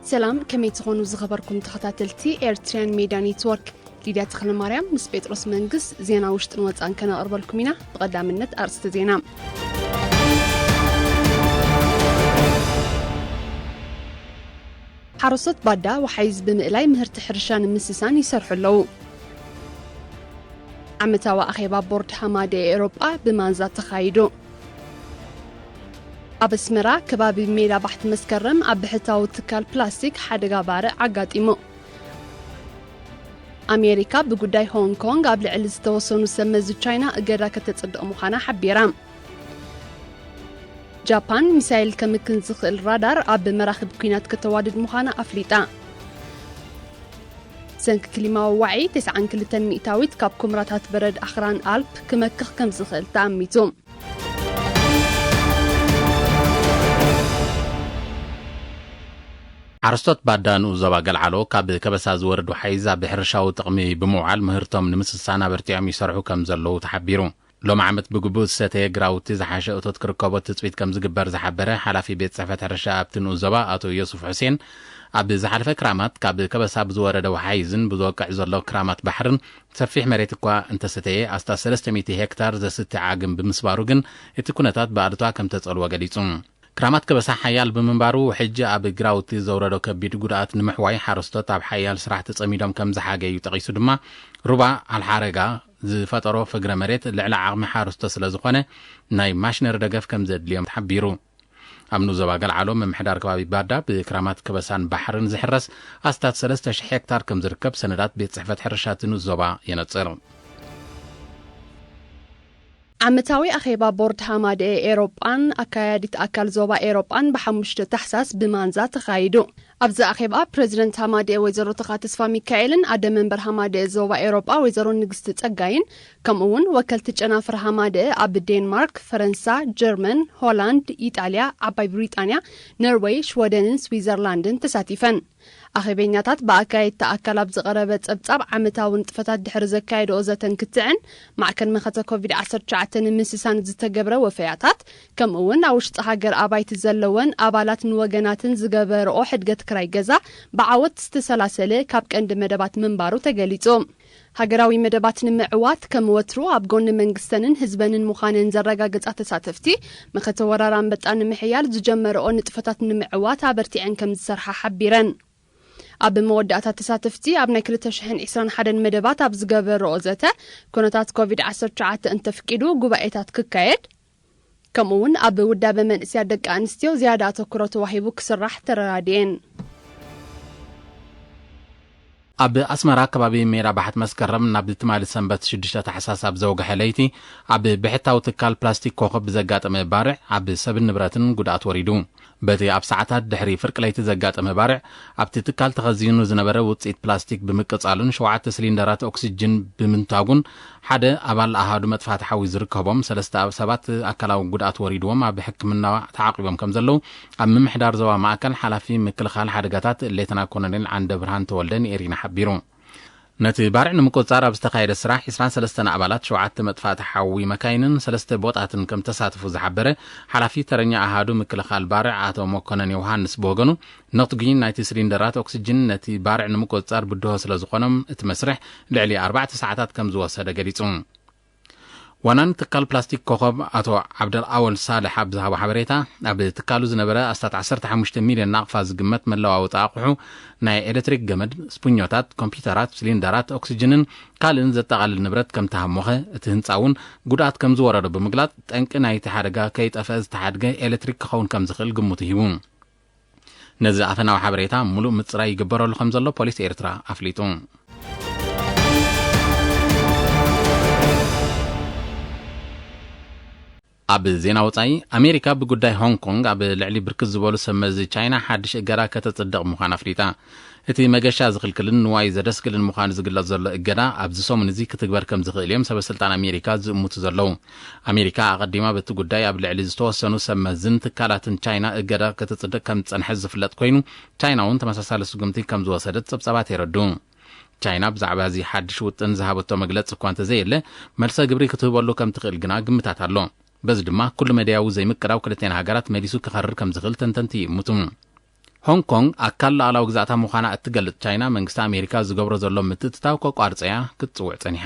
ሰላም፣ ከመይ ትኾኑ ዝኸበርኩም ተኸታተልቲ ኤርትሪያን ሜድያ ኔትወርክ? ሊድያ ተኽለማርያም ምስ ጴጥሮስ መንግስ ዜና ውሽጥን ወጻእን ከነቕርበልኩም ኢና። ብቐዳምነት ኣርእስተ ዜና። ሓረስቶት ባዳ ወሓይዝ ብምእላይ ምህርቲ ሕርሻ ንምስሳን ይሰርሑ ኣለዉ። ዓመታዊ ኣኼባ ቦርድ ሃማደ ኤውሮጳ ብማንዛ ተኻይዱ። ኣብ ኣስመራ ከባቢ ሜዳ ባሕቲ መስከረም ኣብ ብሕታዊ ትካል ፕላስቲክ ሓደጋ ባርዕ ኣጋጢሙ። ኣሜሪካ ብጉዳይ ሆንግ ኮንግ ኣብ ልዕሊ ዝተወሰኑ ሰብ መዚ ቻይና እገዳ ከተጽድቕ ምዃና ሓቢራ። ጃፓን ሚሳይል ከምክን ዝኽእል ራዳር ኣብ መራኽብ ኲናት ከተዋድድ ምዃና ኣፍሊጣ። ብሰንኪ ክሊማዊ ዋዒ ተስዓን ክልተን ሚእታዊት ካብ ኩምራታት በረድ ኣኽራን ኣልፕ ክመክኽ ከም ዝኽእል ተኣሚቱ። ሓረስቶት ባዳ ንኡስ ዞባ ገልዓሎ ካብ ከበሳ ዝወርድ ወሓይዝ ኣብ ሕርሻዊ ጥቕሚ ብምውዓል ምህርቶም ንምስሳን ኣበርቲዖም ይሰርሑ ከም ዘለዉ ተሓቢሩ። ሎም ዓመት ብግቡእ ዝሰተየ ግራውቲ ዝሓሸ እቶት ክርከቦ ትጽቢት ከም ዝግበር ዝሓበረ ሓላፊ ቤት ጽሕፈት ሕርሻ ኣብቲ ንኡስ ዞባ ኣቶ ዮሱፍ ሑሴን፣ ኣብ ዝሓለፈ ክራማት ካብ ከበሳ ብዝወረደ ወሓይዝን ብዝወቅዕ ዘሎ ክራማት ባሕርን ሰፊሕ መሬት እኳ እንተሰተየ፣ ኣስታት ሰለስተ ሚእቲ ሄክታር ዘስቲ ዓግም ብምስባሩ ግን እቲ ኩነታት ብኣሉታ ከም ተጸልዎ ገሊጹ። ክራማት ከበሳ ሓያል ብምንባሩ፣ ሕጂ ኣብ ግራውቲ ዘውረዶ ከቢድ ጉድኣት ንምሕዋይ ሓረስቶት ኣብ ሓያል ስራሕ ተጸሚዶም ከም ዝሓገዩ ጠቒሱ ድማ፣ ሩባ ኣልሓረጋ ዝፈጠሮ ፍግረ መሬት ልዕሊ ዓቕሚ ሓረስቶት ስለ ዝኾነ፣ ናይ ማሽነሪ ደገፍ ከም ዘድልዮም ተሓቢሩ። ኣብ ንኡስ ዞባ ገልዓሎ ምምሕዳር ከባቢ ባዳ ብክራማት ከበሳን ባሕርን ዝሕረስ ኣስታት ሰለስተ ሽሕ ሄክታር ከም ዝርከብ ሰነዳት ቤት ጽሕፈት ሕርሻ እቲ ንኡስ ዞባ የነጽር። ዓመታዊ ኣኼባ ቦርድ ሃማደ ኤሮጳን ኣካያዲት ኣካል ዞባ ኤሮጳን ብሓሙሽተ ታሕሳስ ብማንዛ ተኻይዱ። ኣብዚ ኣኼባ ፕሬዚደንት ሃማደ ወይዘሮ ተኻ ተስፋ ሚካኤልን ኣደ መንበር ሃማደ ዞባ ኤሮጳ ወይዘሮ ንግስቲ ጸጋይን፣ ከምኡ እውን ወከልቲ ጨናፍር ሃማደ ኣብ ዴንማርክ፣ ፈረንሳ፣ ጀርመን፣ ሆላንድ፣ ኢጣልያ፣ ዓባይ ብሪጣንያ፣ ኖርወይ፣ ሽወደንን ስዊዘርላንድን ተሳቲፈን። ኣኼበኛታት ብኣካየድቲ ኣካል ኣብ ዝቐረበ ጸብጻብ ዓመታዊ ንጥፈታት ድሕሪ ዘካየድኦ ዘተን ክትዕን፣ ማዕከን መኸተ ኮቪድ ዓሰርተ ትሽዓተ ንምስሳን ዝተገብረ ወፈያታት፣ ከምኡ እውን ኣብ ውሽጢ ሃገር ኣባይቲ ዘለወን ኣባላት ንወገናትን ዝገበርኦ ሕድገት ክራይ ገዛ ብዓወት ዝተሰላሰለ ካብ ቀንዲ መደባት ምንባሩ ተገሊጹ። ሃገራዊ መደባት ንምዕዋት ከም ወትሩ ኣብ ጎኒ መንግስተንን ህዝበንን ምዃነን ዘረጋገጻ ተሳተፍቲ፣ መኸተ ወራር ኣንበጣ ንምሕያል ዝጀመርኦ ንጥፈታት ንምዕዋት ኣበርቲዐን ከም ዝሰርሓ ሓቢረን። ኣብ መወዳእታ ተሳተፍቲ ኣብ ናይ ክልተ ሽሕን ዕስራን ሓደን መደባት ኣብ ዝገበርኦ ዘተ፣ ኩነታት ኮቪድ ዓሰርተ ትሽዓተ እንተፍቂዱ ጉባኤታት ክካየድ፣ ከምኡ እውን ኣብ ውዳበ መንእስያት ደቂ ኣንስትዮ ዝያዳ ኣተኩሮ ተዋሂቡ ክስራሕ ተረዳድኤን። ኣብ ኣስመራ ከባቢ ሜዳ ባሕቲ መስከረም ናብ ትማሊ ሰንበት ሽዱሽተ ታሕሳስ ኣብ ዘውግሐ ለይቲ ኣብ ብሕታዊ ትካል ፕላስቲክ ኮኸብ ብዘጋጠመ ባርዕ ኣብ ሰብን ንብረትን ጉድኣት ወሪዱ። በቲ ኣብ ሰዓታት ድሕሪ ፍርቂ ለይቲ ዘጋጠመ ባርዕ፣ ኣብቲ ትካል ተኸዚኑ ዝነበረ ውጽኢት ፕላስቲክ ብምቅጻሉን ሸውዓተ ሲሊንደራት ኦክሲጅን ብምንታጉን፣ ሓደ ኣባል ኣሃዱ መጥፋእቲ ሓዊ ዝርከቦም ሰለስተ ሰባት ኣካላዊ ጉድኣት ወሪድዎም ኣብ ሕክምና ተዓቂቦም ከም ዘለዉ ኣብ ምምሕዳር ዞባ ማእከል ሓላፊ ምክልኻል ሓደጋታት ሌተና ኮሎኔል ዓንደ ብርሃን ተወልደ ንኤሪና ሓቢሩ። ነቲ ባርዕ ንምቁጽጻር ኣብ ዝተኻየደ ስራሕ፣ ዕስራን ሰለስተን ኣባላት፣ ሸውዓተ መጥፋእቲ ሓዊ መካይንን ሰለስተ ቦጣትን ከም ተሳትፉ ዝሓበረ ሓላፊ ተረኛ ኣሃዱ ምክልኻል ባርዕ ኣቶ መኮነን ዮሃንስ ብወገኑ፣ ነኽትጉኝ ናይቲ ሲሊንደራት ኦክሲጅን ነቲ ባርዕ ንምቁጽጻር ብድሆ ስለ ዝኾኖም፣ እቲ መስርሕ ልዕሊ ኣርባዕተ ሰዓታት ከም ዝወሰደ ገሊጹ። ዋናን ትካል ፕላስቲክ ኮኸብ ኣቶ ዓብደል ኣወል ሳልሕ ኣብ ዝሃቦ ሓበሬታ፣ ኣብ ትካሉ ዝነበረ ኣስታት ዓሰርተ ሓሙሽተ ሚልዮን ናቕፋ ዝግመት መለዋወጢ ኣቑሑ፣ ናይ ኤሌክትሪክ ገመድ፣ ስፑኞታት፣ ኮምፒውተራት፣ ሲሊንደራት ኦክሲጅንን ካልእን ዘጠቓልል ንብረት ከም ተሃሞኸ፣ እቲ ህንጻ እውን ጉድኣት ከም ዝወረዶ ብምግላጽ፣ ጠንቂ ናይቲ ሓደጋ ከይጠፍአ ዝተሓድገ ኤሌክትሪክ ክኸውን ከም ዝኽእል ግምቱ ሂቡ። ነዚ ኣፈናዊ ሓበሬታ ምሉእ ምጽራይ ይግበረሉ ከም ዘሎ ፖሊስ ኤርትራ ኣፍሊጡ። ኣብ ዜና ወጻኢ፣ ኣሜሪካ ብጉዳይ ሆንግ ኮንግ ኣብ ልዕሊ ብርክት ዝበሉ ሰብ መዚ ቻይና ሓድሽ እገዳ ከተጽድቕ ምዃና ኣፍሊጣ። እቲ መገሻ ዝኽልክልን ንዋይ ዘደስክልን ምዃኑ ዝግለጽ ዘሎ እገዳ፣ ኣብዚ ሰሙን እዚ ክትግበር ከም ዝኽእል እዮም ሰበ ስልጣን ኣሜሪካ ዝእምቱ ዘለዉ። ኣሜሪካ ኣቐዲማ በቲ ጉዳይ ኣብ ልዕሊ ዝተወሰኑ ሰብ መዝን ትካላትን ቻይና እገዳ ከተጽድቕ ከም ዝጸንሐት ዝፍለጥ ኮይኑ፣ ቻይና እውን ተመሳሳሊ ስጉምቲ ከም ዝወሰደት ጸብጻባት የረድኡ። ቻይና ብዛዕባ እዚ ሓድሽ ውጥን ዝሃበቶ መግለጺ እኳ እንተዘየለ፣ መልሰ ግብሪ ክትህበሉ ከም ትኽእል ግና ግምታት ኣሎ። በዚ ድማ ኩሉ መዳያዊ ዘይምቅዳው ክልቴን ሃገራት መሊሱ ክኸርር ከም ዝኽእል ተንተንቲ ይእምቱ። ሆንግ ኮንግ ኣካል ሉዓላዊ ግዛእታ ምዃና እትገልጽ ቻይና፣ መንግስቲ ኣሜሪካ ዝገብሮ ዘሎ ምትእትታው ከቋርጸያ ክትጽውዕ ጸኒሓ።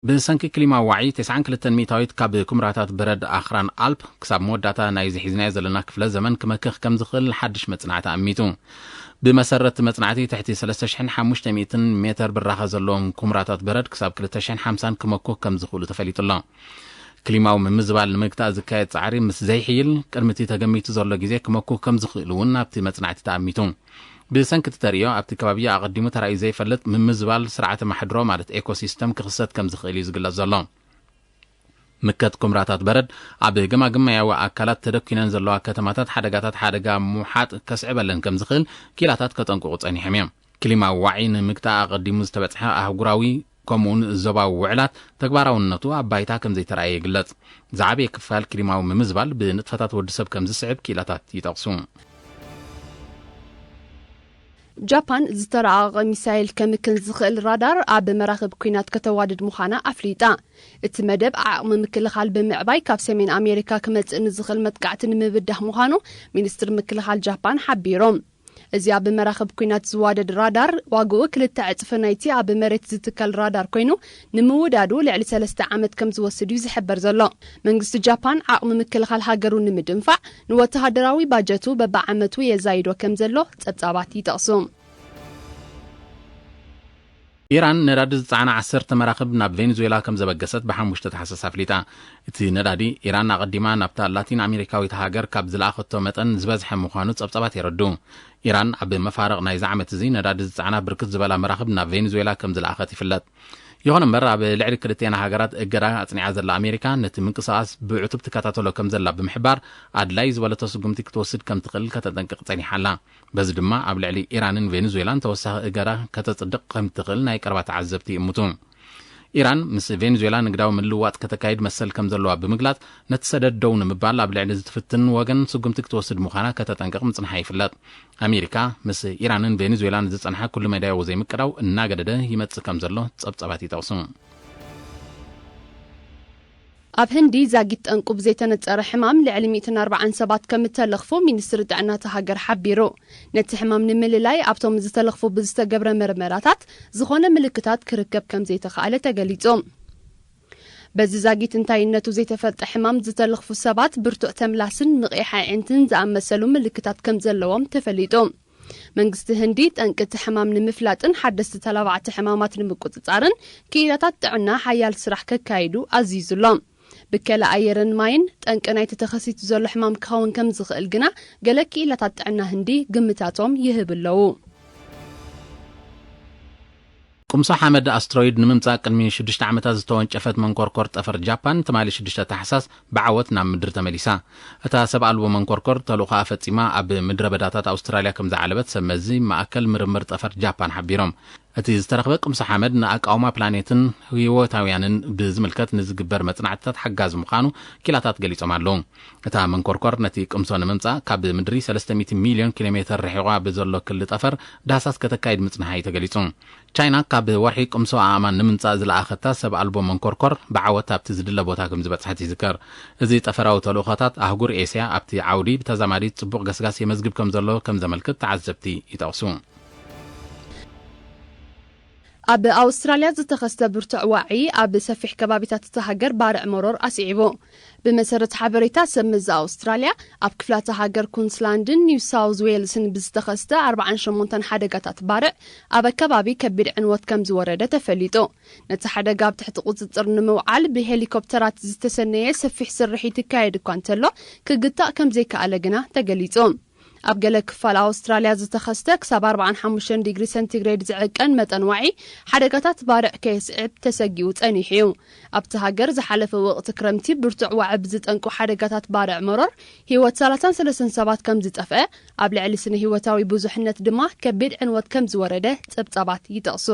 ብሰንኪ ክሊማ ዋዒ፣ ተስዓን ክልተን ሚእታዊት ካብ ኩምራታት በረድ ኣኽራን ኣልፕ ክሳብ መወዳእታ ናይዚ ሒዝናዮ ዘለና ክፍለ ዘመን ክመክኽ ከም ዝኽእል ሓድሽ መጽናዕቲ ኣሚቱ። ብመሰረት መጽናዕቲ፣ ትሕቲ ሰለስተ ሽሕን ሓሙሽተ ሚእትን ሜተር ብራኸ ዘለዎም ኩምራታት በረድ ክሳብ ክልተ ሽሕን ሓምሳን ክመክኹ ከም ዝኽእሉ ተፈሊጡ ኣሎ። ክሊማዊ ምምዝባል ንምግታእ ዝካየድ ጻዕሪ ምስ ዘይሕይል፣ ቅድሚ እቲ ተገሚቱ ዘሎ ግዜ ክመክኹ ከም ዝኽእሉ እውን ኣብቲ መጽናዕቲ ተኣሚቱ። ብሰንኪ እቲ ተርእዮ፣ ኣብቲ ከባቢ ኣቐዲሙ ተራእዩ ዘይፈልጥ ምምዝባል ስርዓተ ማሕድሮ፣ ማለት ኤኮሲስተም፣ ክኽሰት ከም ዝኽእል እዩ ዝግለጽ ዘሎ። ምከት ኩምራታት በረድ ኣብ ገማግም ማያዊ ኣካላት ተደኲነን ዘለዋ ከተማታት ሓደጋታት ሓደጋ ምውሓጥ ከስዕበለን ከም ዝኽእል ኪላታት ከጠንቅቑ ጸኒሖም እዮም። ክሊማዊ ዋዒ ንምግታእ ኣቐዲሙ ዝተበጽሐ ኣህጉራዊ ከምኡውን ዞባዊ ውዕላት ተግባራውነቱ ኣብ ባይታ ከም ዘይተራእየ ይግለጽ። ዝዓበየ ክፋል ክሊማዊ ምምዝባል ብንጥፈታት ወዲ ሰብ ከም ዝስዕብ ክኢላታት ይጠቕሱ። ጃፓን ዝተራቐቐ ሚሳይል ከምክን ዝኽእል ራዳር ኣብ መራኽብ ኲናት ከተዋድድ ምዃና ኣፍሊጣ። እቲ መደብ ዓቕሚ ምክልኻል ብምዕባይ ካብ ሰሜን ኣሜሪካ ክመጽእ ንዝኽእል መጥቃዕቲ ንምብዳህ ምዃኑ ሚኒስትር ምክልኻል ጃፓን ሓቢሮም። እዚ ኣብ መራኽብ ኲናት ዝዋደድ ራዳር ዋግኡ ክልተ ዕጽፊ ናይቲ ኣብ መሬት ዝትከል ራዳር ኮይኑ፣ ንምውዳዱ ልዕሊ ሰለስተ ዓመት ከም ዝወስድ እዩ ዝሕበር ዘሎ። መንግስቲ ጃፓን ዓቕሚ ምክልኻል ሃገሩ ንምድንፋዕ ንወተሃደራዊ ባጀቱ በብዓመቱ የዛይዶ ከም ዘሎ ጸብጻባት ይጠቕሱ። ኢራን ነዳዲ ዝጸዓና ዓሰርተ መራኽብ ናብ ቬኔዙዌላ ከም ዘበገሰት ብሓሙሽተ ታሕሳስ ኣፍሊጣ። እቲ ነዳዲ፣ ኢራን ኣቐዲማ ናብታ ላቲን ኣሜሪካዊት ሃገር ካብ ዝለኣኸቶ መጠን ዝበዝሐ ምዃኑ ጸብጻባት የረዱ። ኢራን ኣብ መፋርቕ ናይዚ ዓመት እዚ ነዳዲ ዝጸዓና ብርክት ዝበላ መራኽብ ናብ ቬኔዙዌላ ከም ዝለኣኸት ይፍለጥ። ይኹን እምበር፣ ኣብ ልዕሊ ክልቴና ሃገራት እገዳ ኣጽኒዓ ዘላ ኣሜሪካ፣ ነቲ ምንቅስቓስ ብዕቱብ ትከታተሎ ከም ዘላ ብምሕባር፣ ኣድላይ ዝበለቶ ስጉምቲ ክትወስድ ከም ትኽእል ከተጠንቅቕ ጸኒሓ ኣላ። በዚ ድማ፣ ኣብ ልዕሊ ኢራንን ቬኔዙዌላን ተወሳኺ እገዳ ከተጽድቕ ከም ትኽእል ናይ ቀረባ ተዓዘብቲ ይእምቱ። ኢራን ምስ ቬኔዙዌላ ንግዳዊ ምልውዋጥ ከተካይድ መሰል ከም ዘለዋ ብምግላጽ፣ ነቲ ሰደድ ደው ንምባል ኣብ ልዕሊ ዝትፍትን ወገን ስጉምቲ ክትወስድ ምዃና ከተጠንቅቕ ምጽንሓ ይፍለጥ። ኣሜሪካ ምስ ኢራንን ቬኔዙዌላን ዝጸንሓ ኩሉ መዳያዊ ዘይምቅዳው እናገደደ ይመጽእ ከም ዘሎ ጸብጻባት ይጠቕሱ። ኣብ ህንዲ ዛጊት ጠንቁ ብዘይተነጸረ ሕማም ልዕሊ ሚእትን ኣርባዓን ሰባት ከም እተለኽፉ ሚኒስትሪ ጥዕና እታ ሃገር ሓቢሩ። ነቲ ሕማም ንምልላይ ኣብቶም ዝተለኽፉ ብዝተገብረ መርመራታት ዝኾነ ምልክታት ክርከብ ከም ዘይተኻእለ ተገሊጹ። በዚ ዛጊት እንታይነቱ ዘይተፈልጠ ሕማም ዝተለኽፉ ሰባት ብርቱዕ ተምላስን ምቕያሕ ኣዒንትን ዝኣመሰሉ ምልክታት ከም ዘለዎም ተፈሊጡ። መንግስቲ ህንዲ ጠንቂ እቲ ሕማም ንምፍላጥን ሓደስቲ ተላባዕቲ ሕማማት ንምቁጽጻርን ክኢላታት ጥዕና ሓያል ስራሕ ከካይዱ ኣዚዙ ኣሎ። ብከላ ኣየርን ማይን ጠንቂ ናይቲ ተኸሲቱ ዘሎ ሕማም ክኸውን ከም ዝኽእል ግና ገለ ክኢላታት ጥዕና ህንዲ ግምታቶም ይህብ ኣለዉ። ቁምሶ ሓመድ ኣስትሮይድ ንምምጻእ ቅድሚ ሽዱሽተ ዓመታት ዝተወንጨፈት መንኮርኮር ጠፈር ጃፓን፣ ትማሊ ሽዱሽተ ታሕሳስ ብዓወት ናብ ምድሪ ተመሊሳ። እታ ሰብ ኣልቦ መንኮርኮር ተልእኾኣ ፈጺማ ኣብ ምድረ በዳታት ኣውስትራልያ ከም ዝዓለበት ሰብ መዚ ማእከል ምርምር ጠፈር ጃፓን ሓቢሮም። እቲ ዝተረኽበ ቅምሶ ሓመድ ንኣቃውማ ፕላኔትን ህይወታውያንን ብዝምልከት ንዝግበር መጽናዕትታት ሓጋዚ ምዃኑ ኪላታት ገሊጾም ኣለዉ። እታ መንኮርኮር ነቲ ቅምሶ ንምምጻእ ካብ ምድሪ ሰለስተ ሚእቲ ሚልዮን ኪሎ ሜተር ርሒቋ ብዘሎ ክሊ ጠፈር ዳህሳስ ከተካይድ ምጽንሓ እዩ ተገሊጹ። ቻይና ካብ ወርሒ ቅምሶ ኣእማን ንምምጻእ ዝለኣኸታ ሰብ ኣልቦ መንኮርኮር ብዓወት ኣብቲ ዝድለ ቦታ ከም ዝበጽሐት ይዝከር። እዚ ጠፈራዊ ተልእኾታት ኣህጉር ኤስያ ኣብቲ ዓውዲ ብተዛማዲ ጽቡቕ ገስጋስ የመዝግብ ከም ዘሎ ከም ዘመልክት ተዓዘብቲ ይጠቕሱ። ኣብ ኣውስትራልያ ዝተኸስተ ብርቱዕ ዋዒ ኣብ ሰፊሕ ከባቢታት እታ ሃገር ባርዕ መሮር ኣስዒቡ። ብመሰረት ሓበሬታ ሰብ መዚ ኣውስትራልያ፣ ኣብ ክፍላተ ሃገር ኩንስላንድን ኒው ሳውዝ ዌልስን ብዝተኸስተ ኣርባዓን ሸሞንተን ሓደጋታት ባርዕ ኣብ ኣከባቢ ከቢድ ዕንወት ከም ዝወረደ ተፈሊጡ። ነቲ ሓደጋ ኣብ ትሕቲ ቁጽጽር ንምውዓል ብሄሊኮፕተራት ዝተሰነየ ሰፊሕ ስርሒት ይካየድ እኳ እንተሎ፣ ክግታእ ከም ዘይከኣለ ግና ተገሊጹ። ኣብ ገለ ክፋል ኣውስትራልያ ዝተኸስተ ክሳብ ኣርባዓን ሓሙሽተን ዲግሪ ሰንቲግሬድ ዝዕቀን መጠን ዋዒ ሓደጋታት ባርዕ ከየስዕብ ተሰጊኡ ጸኒሑ እዩ። ኣብቲ ሃገር ዝሓለፈ ወቕቲ ክረምቲ ብርቱዕ ዋዒ ብዝጠንቁ ሓደጋታት ባርዕ መሮር ህይወት ሰላሳን ሰለስተን ሰባት ከም ዝጠፍአ፣ ኣብ ልዕሊ ስነ ህይወታዊ ብዙሕነት ድማ ከቢድ ዕንወት ከም ዝወረደ ጸብጻባት ይጠቕሱ።